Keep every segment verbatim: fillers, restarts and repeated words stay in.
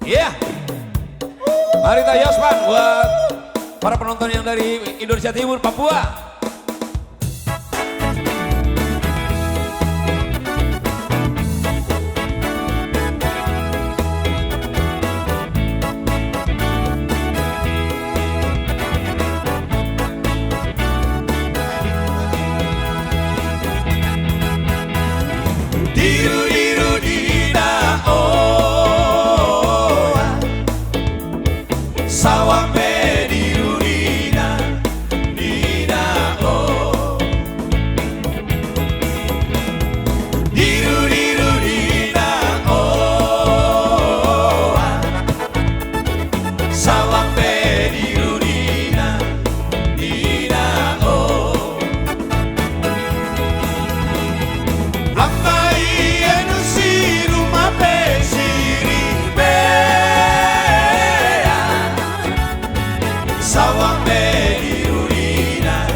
Iya. Mari kita yospan buat para penonton yang dari Indonesia Timur, Papua. Diru-diru dina, oh, sawambe diru dina, dina, oh. Diru-diru dina, oh, sawambe diru dina, dina, oh. Ammai anu sirumampe siri'bea, sawambe diru dina,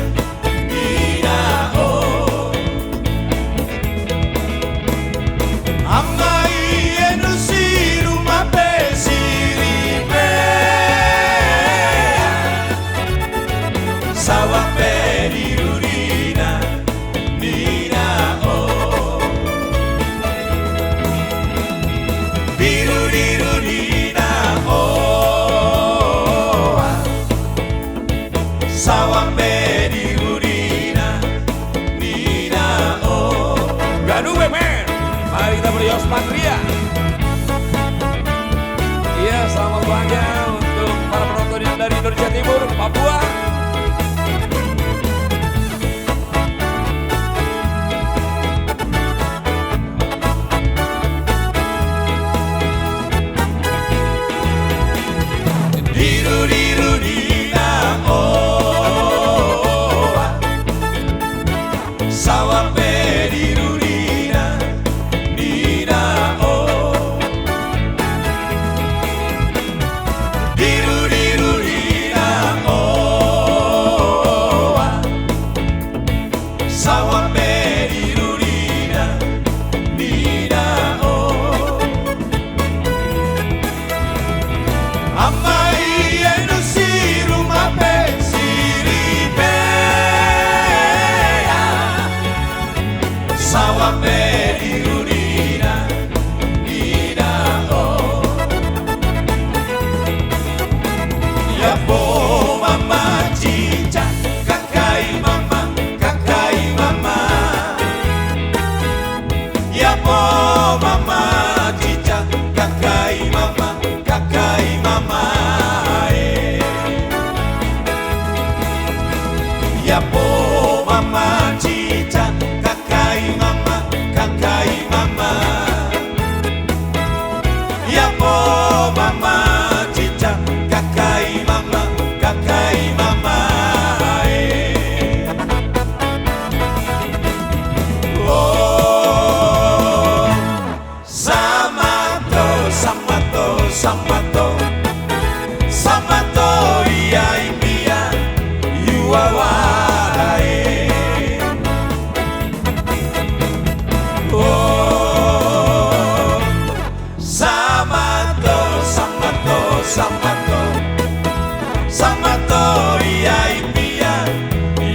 dina, oh. Ammai anu sirumampe siri'bea, sawambe diru dina, dina, oh. Diru-diru dina, oh, sawambe diru dina, dina, oh. Ganuwe, men. Mari kita beri Osman Ria. Iya, selamat bahagia untuk para penonton yang dari Indonesia Timur, Papua. Diru-diru dina, oh, sawambe diru dina, dina, oh. Diru-diru dina, oh, sawambe diru dina, dina, oh. Ammai anu sirumampe siri'bea, sawambe diru dina, dina, oh. Yambo mama cica, kakai mama, kakai mama. Yambo mama cica, kakai mama, kakai mama, eh. Yambo mama cica, kakai mama, kakai mama. Yambo mama cica, kakai mama, kakai mama, eh. Oh, samato, samato, samato, samato, iya, iya, yuwawae. Oh, samato, samato, samato, samato, iya, iya,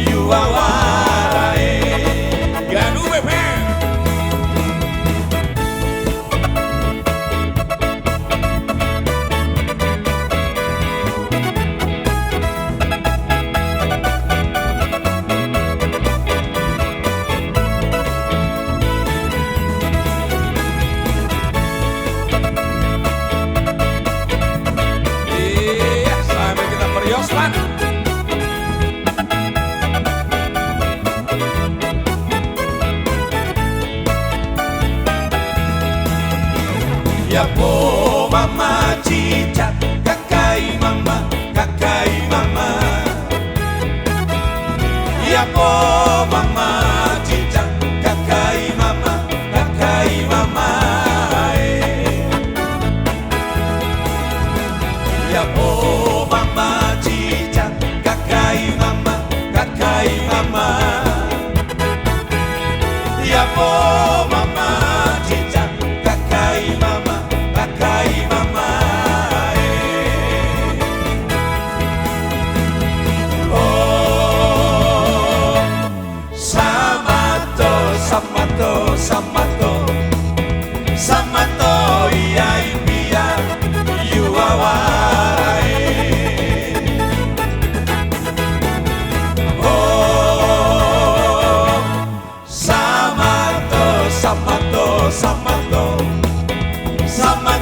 yuwawae. Ganuwe, Bang. Iya, sambil kita merios, Pak. Yambo mama cica, kakai mama, kakai mama. Yambo mama cica, kakai mama, kakai mama, eh. Yambo mama cica, kakai mama, kakai mama. Yambo mama cica, kakai mama, kakai mama, Samma